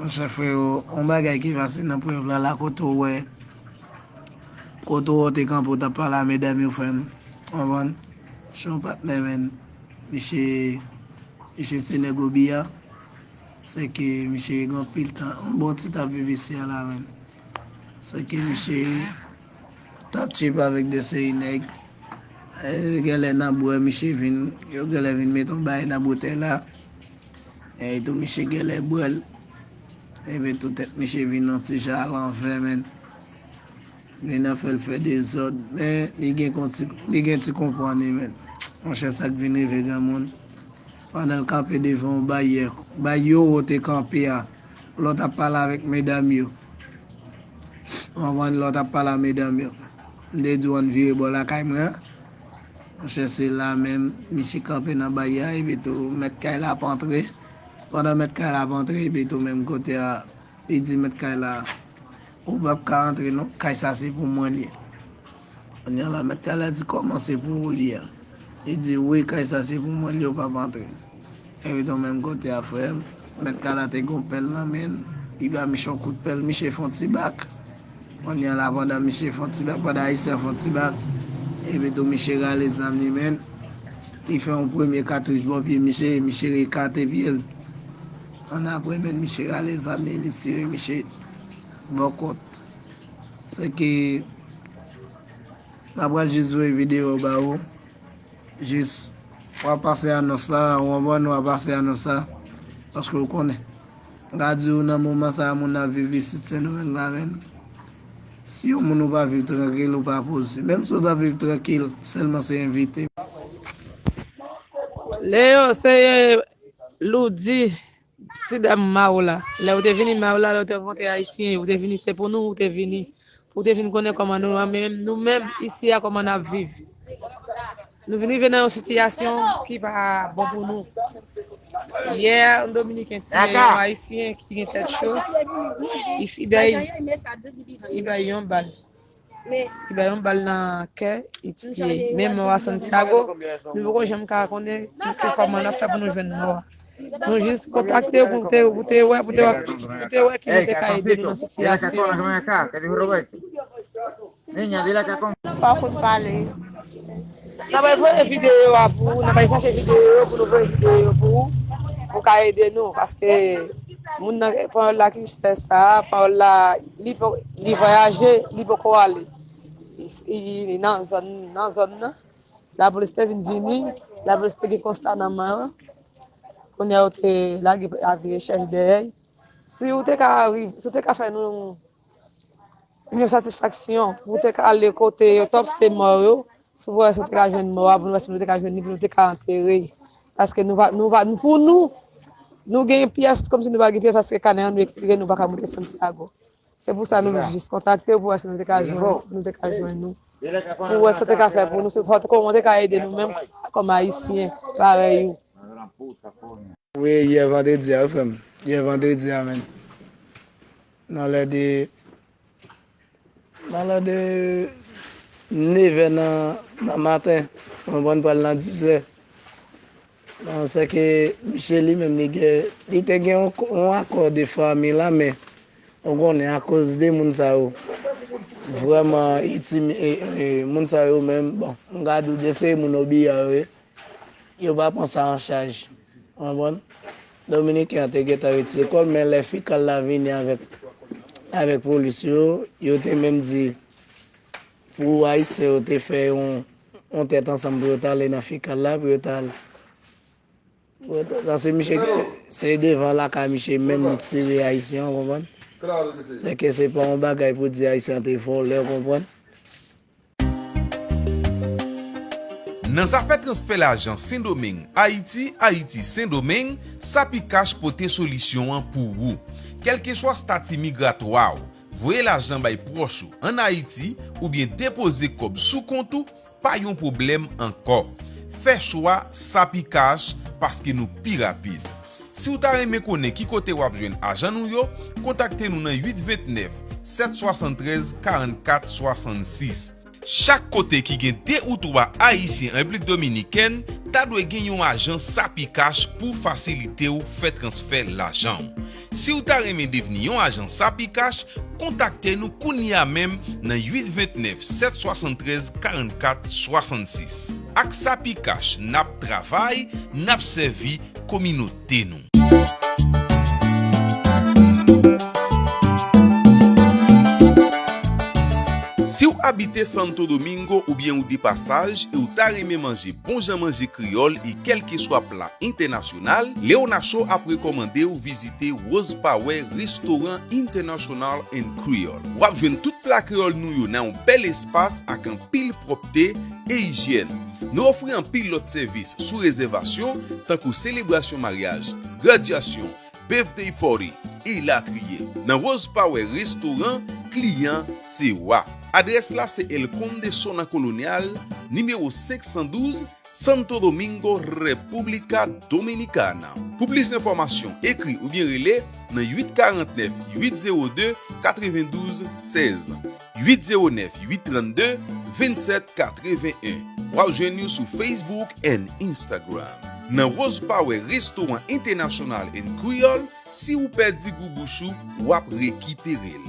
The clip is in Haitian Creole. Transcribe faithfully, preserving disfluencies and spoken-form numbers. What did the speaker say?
Monchè freo, yon bagay ki pase nan prèv la, la kote w wè, kote w wè w te kanpe, w t ap pale a medam yo, frè m. Konprann? Se yon patnè, menn. Misye, misye se nèg Obi a. Se ke misye gen anpil tan, yon bon ti t ap viv isi a la, menn. Se ke misye t ap tchipe avèk de seri nèg. E, genlè n ap wè misye vin, yo genlè vin mete yon bagay nan boutèy la. E tou, misye genlè bwè l. Epi tou, tèt misye vin yon ti jan alanvè, menn. Li nan fè l fè dezòd, men li gen konti, li gen ti konprann li, menn. Monchè, sa k vin rive granmoun. Pandan l kanpe devan yon baryè, baryè w te kanpe a, lè w t ap pale avèk medam yo. Ou konprann, lè w t ap pale a medam yo. M te di w ann vire bò lakay mwen an. Monchè, se la menm, misye kanpe nan baryè a, epi tou, mèt kay la ap antre. Pandan mèt kay la ap antre, epi tou, menm kote a, li di mèt kay la, ou p ap ka antre non, kay sa se pou mwen li ye. Kounye a la, mèt kay la di, kòman se pou ou li ye? Li di, wi, kay sa se pou mwen li ye, ou p ap antre. Epi tou, menm kote a, frè m, mèt kay la te gen yon pèl nan men l, li ba misye yon kout pèl, misye fè yon ti bak. Kounye a la, pandan misye fè yon ti bak, pandan Ayisyen an fè yon ti bak, epi tou, misye rale zam li, menn, li fè yon premye katouch bò pye misye, misye ekate pye l. Annapre, menn, misye rale zam li, li tire misye bò kont. Se ke m ap pral jis voye videyo ba ou. Jis, w ap pase anons la, w konprann, w ap pase anons la. Paske w konnen. M ka di w nan moman sa a, moun ap viv isit Sendomeng la, menn. Si yon moun ou pa viv trankil, ou pa poze. Menm si w ta viv trankil, sèlman se envite. Leo, se Loudi, ti dam ma ou la. Lè ou te vini ma ou la, lè ou te rankontre Ayisyen yo, ou te vini, se pou nou ou te vini. Pou te vin konnen kòman nou, nou menm, nou menm, isi a, kòman n ap viv. Nou vin rive nan yon sitiyasyon ki pa bon pou nou. Yè, yon Dominiken tiye yon Ayisyen ki gen tèt cho, li bay, li bay yon bal. Li bay yon bal nan kè, li tiye. Men mò a Santiago, nou poko janm ka konnen ki kòman n ap fè pou nou jwenn mò a. Nou jis kontakte w pou te, pou te wè, pou te wè, pou te wè ki jan te ka ede nou nan sitiyasyon. Fò w konn pale. N ap voye videyo a pou ou, n ap chache videyo pou nou voye videyo pou ou, pou w ka ede nou, paske moun nan, panyòl la ki fè sa, panyòl la, li, li vwayaje, li poko ale. Li, li nan zòn, nan zòn nan. Lapolis te vin vini, lapolis te gen konsta nan men an. Kounye a yo te lage avi rechèch dèyè l. Si w te ka rive, si w te ka fè nou yon satisfaksyon, pou w te ka ale kote yo tòpse mò yo, si w wè si w te ka jwenn mò a, pou nou wè si nou te ka jwenn li, pou nou te ka antere l. Paske nou pa, nou pa, pou nou, nou gen pyès, kòmsi nou pa gen pyès, paske kanè an nou ekspire, nou pa ka moute Santiago. Se pou sa nou jis kontakte w pou wè si nou te ka jwenn, nou te ka jwenn nou. Pou wè sa te ka fè pou nou, se sa te, kòman te ka ede nou menm kòm Ayisyen parèy ou. Wi, yè vandredi a, wi, frè m. Yè vandredi a, menm. Nan lè de, nan lè de nevè nan, nan maten, mwen pral nan dizè. Bon, se ke misye li menm, li gen, li te gen yon, yon akò de fanmi la, men ou konnen, akoz de moun sa yo, vrèman, itimi-, e, e, moun sa yo menm, bon, m ka di w de seri moun obiya yo ye, yo pa pran sa an chaj. Ou konprann? Dominiken an te gentan retire kò l, men lè fikal la vini avèk, avèk polis yo, yo te menm di, pou Ayisyen yo te fè yon, yon tèt ansanm pou yo t ale nan fikal la, pou yo t al, pou yo t al, paske misye, se devan lakay misye menm li tire Ayisyen an, ou konprann? Se ke se pa yon bagay pou di Ayisyen an te vòlè, ou konprann? Nan zafè transfè lajan Sendomeng, Ayiti, Ayiti, Sendomeng, Sapicash pote solisyon an pou ou. Kèlkeswa estati migratwa w, voye lajan bay pwòch ou ann Ayiti oubyen depoze kòb sou kont ou pa yon pwoblèm ankò. Fè chwa Sapicash paske nou pi rapid. Si w ta renmen konnen ki kote w ap jwenn ajan nou yo, kontakte nou nan uit vennèf, sèt swasanntrèz, karannkat swasannsis. Chak kote ki gen de ou twa Ayisyen an Repiblik Dominikèn ta dwe gen yon ajan Sapicash pou fasilite w fè transfè lajan w. Si w ta renmen devni yon ajan Sapicash, kontakte nou kounye a menm nan uit vennèf, sèt swasanntrèz, karannkat swasannsis. Ak Sapicash, n ap travay, n ap sèvi kominote nou. Si w abite Santo Domingo oubyen ou de pasaj e w ta renmen manje bon jan manje kreyòl e kèlkeswa pla entènasyonal, Leonacho ap rekòmande w vizite Rose Power Restaurant International and Creole. W ap jwenn tout pla kreyòl nou yo nan yon bèl espas ak anpil pwòpte e ijyèn. Nou ofri anpil lòt sèvis sou rezèvasyon, tankou selebrasyon maryaj, gradyasyon, birthday party, elatriye. Nan Rose Power Restaurant, kliyan se wa. Adrès la se El Conde Zona Colonial, nimewo senk san douz, Santo Domingo, República Dominicana. Pou plis enfòmasyon, ekri oubyen rele nan uit karannèf, uit zewo de, katrevendouz sèz, uit zewo nèf, uit trannde, vennsèt katreven en. W ap jwenn nou sou Facebook and Instagram. Nan Rose Power Restaurant International and Creole, si w pèdi gou bouch ou, w ap rekipere l.